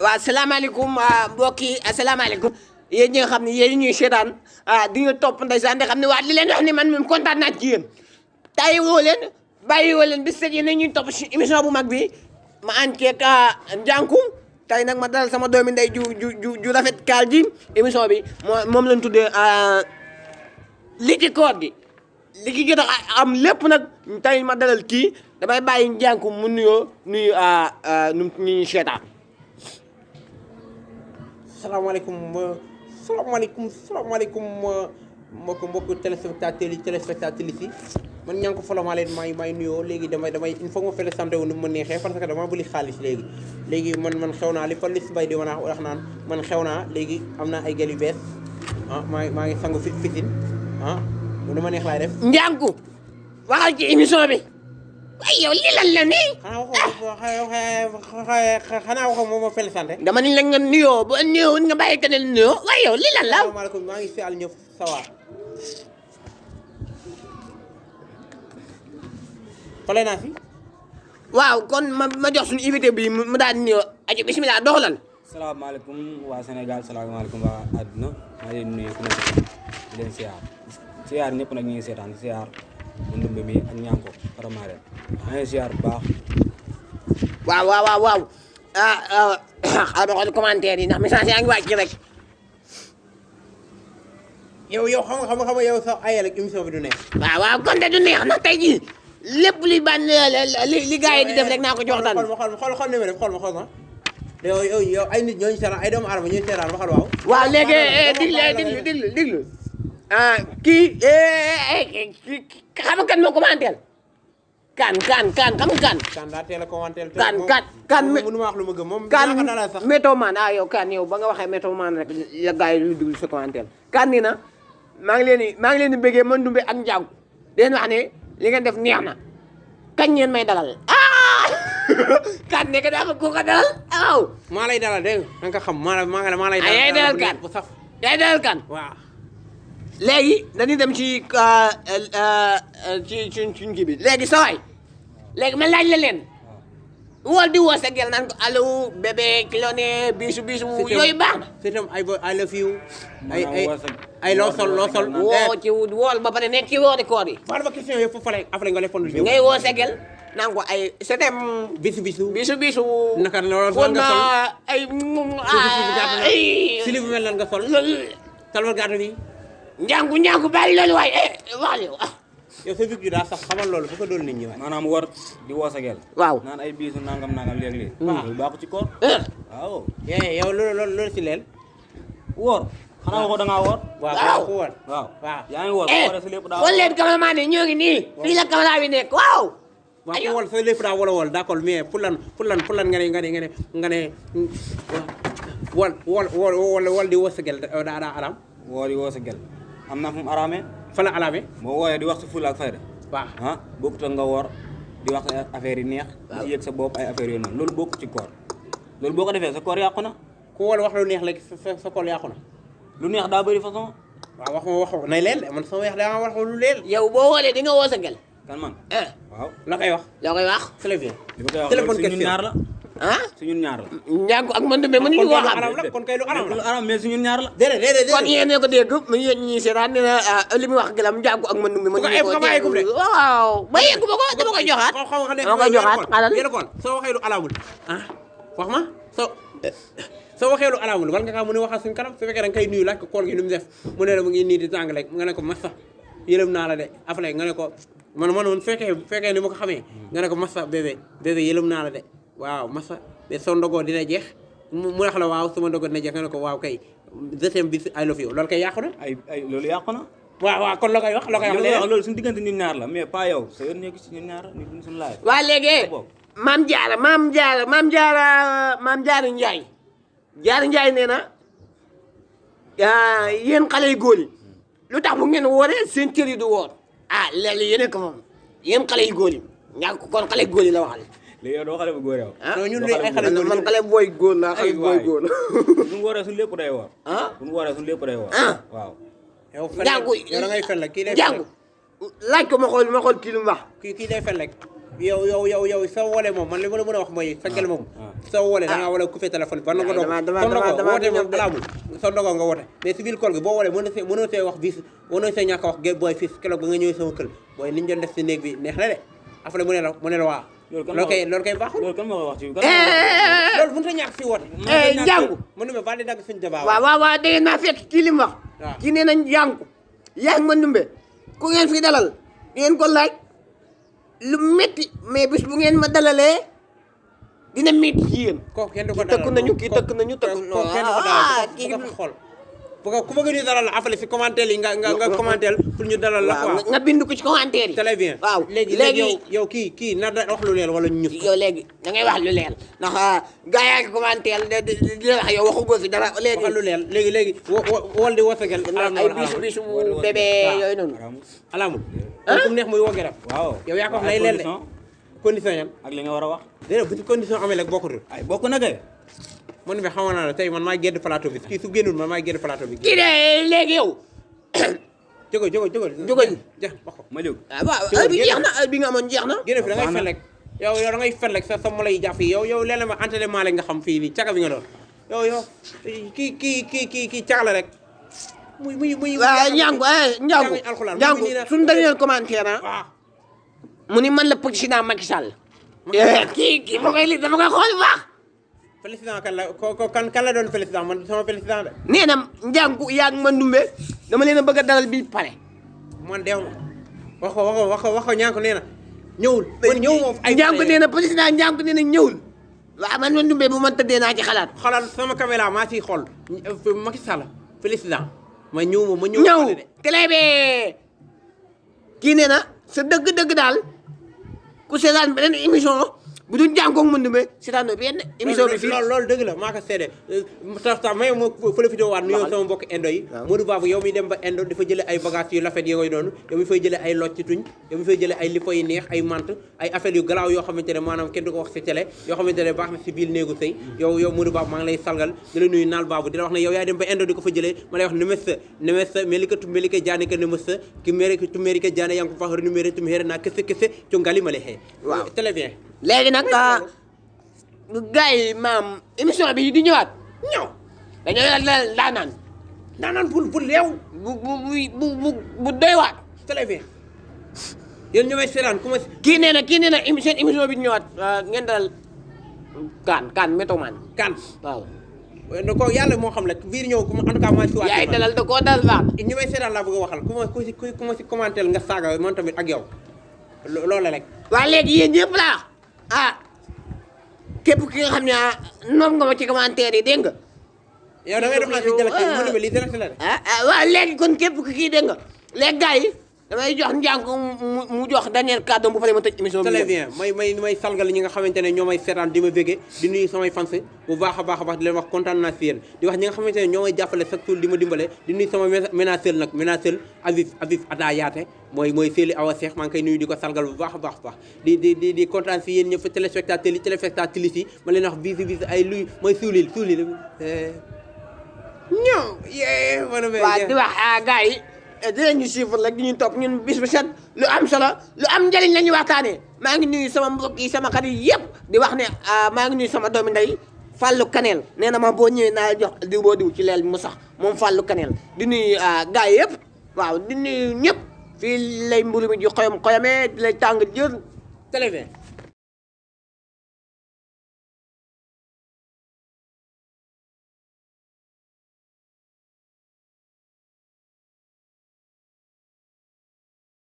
waaw salaamaaleykum mbokk yi asalaamaaleykum yéen ñi nga xam ne yéen ñuy seetaan di ñu topp ndeysaan di xam ne waa li leen wax ni man moom kontaan naa ci yéen tàyyi woo leen bàyyi woo leen bis set yéen ñuy topp si émission bu mag bi ma ànd ceeg Ndiankou tey nag ma dalal sama doomi ndey ju rafet kaal ji émission bi moom lañ tuddee li ci koor gi li ci jot a am lépp nag tey ma dalal kii damay bàyyi Ndiankou mu nuyoo nuyu ñu seetaan. salaamaaleykum mbokk téléspectateurs yi man ñaa ngi ko folomaa leen may nuyoo léegi damay il faut ma fele santé wu nu ma neexee parce que dama bëri xaalis léegi man xew naa li fa lis bay di wax naan man xew naa léegi am naa ay gel yu bees maa ngi sangu fitin lu ma neex laay def. Ndiankou waxal ci émission bi waaye yow lii lan la nii. xanaa waxoo moom ma fele santé. dama ni la nga nuyoo ba nuyoo nga bàyyi keneen nuyoo waaye yow lii lan la. asalaamaaleykum maa ngi siyaal ñëpp sawaar xole naa fi. waaw kon ma jox suñu invité bi mu daal di nuyoo aji bisimilah doxalal. salaamaaleykum waa Sénégal salaamaaleykum waa àdduna maa ngi leen di nuyu ku nekk di leen siyaar ñëpp nag ñu ngi seetaan siyaar bu ndumbe mi ak Ndiankou vraiment ren maa ngi siyaar bu baax. waaw xaaral ma xool commentaire yi ndax message yaa ngi wàcc rek. yow xam nga yow sax ayel ak émission bi du neex. waaw kon de du neex ndax tey jii lépp li ban li gars yi di def rek naa ko jox daan. xool ni ma def xool ma. yow ay nit ñooñu seetaan ay doomu aadama ñooñu seetaan waxal waaw. waaw léegi diglu kii xam nga kan moo commenté kan xam nga kan. kan daa teel a commenté. kan mënu ma wax lu ma gëm moom. kan métoman yow kan yow ba nga waxee métoman rek la gars yi lu dugg sa commentaire kan ni na maa ngi leen di bëggee man Ndumbe ak Ndiankou leen wax ne li ngeen def neex na kañ ngeen may dalal kan ne ka daa ko dalal waaw. maa lay dalal dégg nga nga xam maa lay dalal. yaay dalal kan bu saf yaay dalal kan. waaw. léegi dañuy dem ci suñ kii bi léegi sa waay léegi ma laaj la leen wool di woo sa gel naan ko allo bébé kilone bisu yooyu baax na. c'est tam I love you. ay loo sol. woo ci wool ba pare nekk ci woori koor yi. baal ma question yëpp foofu après nga répondre. ngay woo sa gel naan ko ay setem bisu. naka la lool nga sol ay sili bu mel lan nga sol. talwal gàtt bi. Ndiankou bàyyi loolu waaye wax li yow sa victoire daa sax xamal loolu bu ko doon nit ñi waay. maanaam war di woo sa gel. waaw naan ay biisu nangam léeg-léeg. waaw loolu baaxul ci koor. waaw. yow loolu ci leel. woor xanaa waxoo da ngaa woor. waaw ku woor. waaw yaa ngi woor. sa lépp daa xool leen cameraman yi ñoo ngi nii. fii la caméra bi nekk waaw. waaw ku woor sa lépp daa wol d'accord mais pour lan nga ne wol di woo sa gel daa aram. woor di woo sa gel am na fu mu araamee. fa la alamee. boo wooyee di wax sa fulla ak fayda. waaw bokkut ak nga woor di wax sa affaire yi neex. di yëg sa bopp ay affaire yooyu noonu loolu bokkut ci koor. loolu boo ko defee sa koor yàqu na. ku woor wax lu neex léegi sa koor yàqu na. lu neex daa bëri façon. waaw wax nay leel de man sama weex daa wax lu leel. yow boo woolee di nga woo sa gel. kan man. waaw la koy wax. loo koy wax. très bien. li ma koy wax loolu suñu ñaar la. suñu ñaar la. Ndiankou ak man Ndumbe mënuñu ko xam. kon kay lu aram la. lu aram mais suñu ñaar la. déedéet kon yéen a ko dégg mu yéen ñii seetaan nee na li mu wax gelam Ndiankou ak man Ndumbe mënuñu ko dégg. waaw ba yeggu ma ko dama koy joxaat. dama koy joxaat xalal. yéen kon soo waxee lu alamul wax ma soo waxee lu alamul war nga kaa mën a waxal suñu kanam su fekkee da nga koy nuyu laaj ko koor gi nu mu def mu ne la mu ngi nii di tàngale nga ne ko massa yërëm naa la de afale nga ne ko man su fekkee ni ma ko xamee nga ne ko massa bébé yërëm naa la de waaw massa mais soo ndogoo dina jeex mu wax la waaw sama ndogoo dina jeex nga ne ko waaw kay deuxième bi I love you loolu kay yàqu na. ay loolu yàqu na. waaw kon loo koy wax loolu suñu diggante ñun ñaar la mais pas yow sa yoon nekk si ñun ñaar ñu suñu laaj. waa léegi maam Jaara Njaay nee na yéen xale yu góor yi lu tax bu ngeen wooree seen cër yi du woor léegi yéen ko moom yéen xale yu góor yi Ndiankou kon xale yu góor yi la waxal. léegi yow doo xale bu góor yow. non ñun ay xale góor man xale booy góor laa xale booy góor. bu ñu wooree suñu lépp day woor. bu ñu wooree suñu lépp day woor. waaw. yow da ngay fen la kii day Ndiankou laaj ko ma xool kii lu mu wax. kii day fen rek. yow soo woolee moom man li ma la mën a wax mooy fekkeel moom soo woolee da ngaa war a coupé téléphone bi war na ko doog soo ndogoo woote moom alaamul soo ndogoo nga woote mais si biir kool gi boo woolee mënoo see wax bis mënoo see ñàkk a wax gé booy fii keroog ba nga ñëwee sama kër booy niñ doon def si néeg bi neex na de après mu ne la waa loolu kay baaxul loolu kan ma ko wax ci loolu mënut a ñàkk si woote jàngu mënu ma ba di dagg suñu débat waaw da ngeen maa fekk kii li mu wax waaw kii nee nañ jàngu yaa ngi ma ndumbe ku ngeen fi dalal ngeen ko laaj lu métti mais bis bu ngeen ma dalalee dina métti ci yéen. kooku kenn du ko kii tëkk nañu kii tëkk nañu tëkk kooku kenn du ko dalal kii nga xool bu ko ku bëgg ñu dalal la après si commentaire yi nga commentaire pour ñu dalal la quoi nga bind ko ci commentaire yi. très bien waaw léegi yow kii na da wax lu leer wala ñu yow léegi da ngay wax lu leer ndax gars yaa ngi commentaire di la wax yow waxu ko fi dara léegi. wax lu leer léegi wol di wasagal ay bis bébé yooyu noonu. alaamul ku neex muy woo garab waaw yow yaa ko wax lay leer de condition yan ak li nga war a wax déedéet bu ci condition amee rek bokkutul ay bokk na kay man bi xamoon naa ne tey man maay gedd plateau bi kii su génnul man maay gedd plateau bi kii de léegi yow. jógal ja wax ko ma jóg waaw heure bi jeex na heure bi nga amoon jeex na. génn fi da ngay fen rek yow da ngay fen rek sa mola yi jàpp yi yow léeg-léeg ma entraînement la nga xam fii nii caga bi nga doon yow kii caga la rek muy waaw njàngu suñu dernier commentaire waaw mu ni man la président Macky Sall. kii ma koy lii dama koy xool bu baax. président kan la doon président man sama président de. nee na njàngu yaa ngi ma ndumbe dama leen a bëgg a dalal bii pare. man deew ma wax ko ñànku nee na ñëwul. man ñëw moom ay njàngu nee na président njàngu nee na ñëwul. waaw man ma ndumbe bu man tëddee naa ci xalaat. xoolal sama caméra maa ciy xool Macky Sall président ma ñëw ñëw télé bi kii nee na sa dëgg-dëgg daal ku seetaan beneen émission bu dul jànkoog mën dumbe seetaan na benn émission bi fii loolu dëgg la maa ko seede tax may ma profité waat nuyoo sama mbokk indo yi Modou Babou yow mi dem ba indo dafa jële ay bagages yu rafet yooyu noonu yow mi fay jële ay locc ci tuñ yow mi fay jële ay lipo yu neex ay mant ay affaires yu garaaw yoo xamante ne maanaam kenn du ko wax si télé yoo xamante ne baax na si biir néegu sëy yow Modou Babou maa ngi lay salgal di la nuyu naal Babou di la wax ne yow yaay dem ba indo di ko fa jëlee ma lay wax nemesa melika tumbelika jaane ka nemesa ki mérike tumérike jaane yang ko fa renuméré tum hére naa kese co ngali ma le xee waaw très bien léegi nag gars yi maam émission bi di ñëwaat dañoo yor daanaan bu leew bu doy waat très bien yéen ñu may seetaan ku ma kii nee na seen émission bi di ñëwaat ngeen dalal kaan métoman kan waaw da ko yàlla moo xam rek biir ñëw en tout cas maa si waat yaay dalal da koo dalal baax ñu may seetaan laa bëgg a waxal ku ma si commenter nga saaga man tamit ak yow loolu rek waaw léegi yéen ñëpp laa képp ki nga xam ne noom nga ma ci commentaire yi dégg nga. yow da ngay def naa si jëlaat mën na lii direct la de. waaw léegi kon képp ki kii dégg nga léegi gars yi damay jox njàng mu jox dernier kàddu bu paree ma tëj émission bi. très bien may salgal ñi nga xamante ne ñoo may seetaan di ma béggee di nuyu samay fans bu baax a baax di leen wax kontaan naa si yéen di wax ñi nga xamante ne ñoo may jàppale chaque jour di ma dimbale di nuyu sama ménageur nag ménageur Aviv Ada Yaate mooy Seli Awa Seex maa ngi koy nuyu di ko salgal bu baax a baax di kontaan si yéen ñëpp téléspectateurs yi ma leen wax bis ay luy mooy suulil ñëw waaw di wax gars yi dinañu suivre rek di ñu topp ñun bis bu set lu am solo lu am njëriñ la ñuy waxtaanee maa ngi nuyu sama mbokk yi sama xarit yëpp di wax ne maa ngi nuyu sama doomi ndey Fallou Kanel nee na ma boo ñëwee naa jox diw boo diw ci leel bi mu sax moom Fallou Kanel di nuyu gars yi yëpp waaw di nuyu ñëpp fii lay mburu mi di xoyamee di lay tàng jër très bien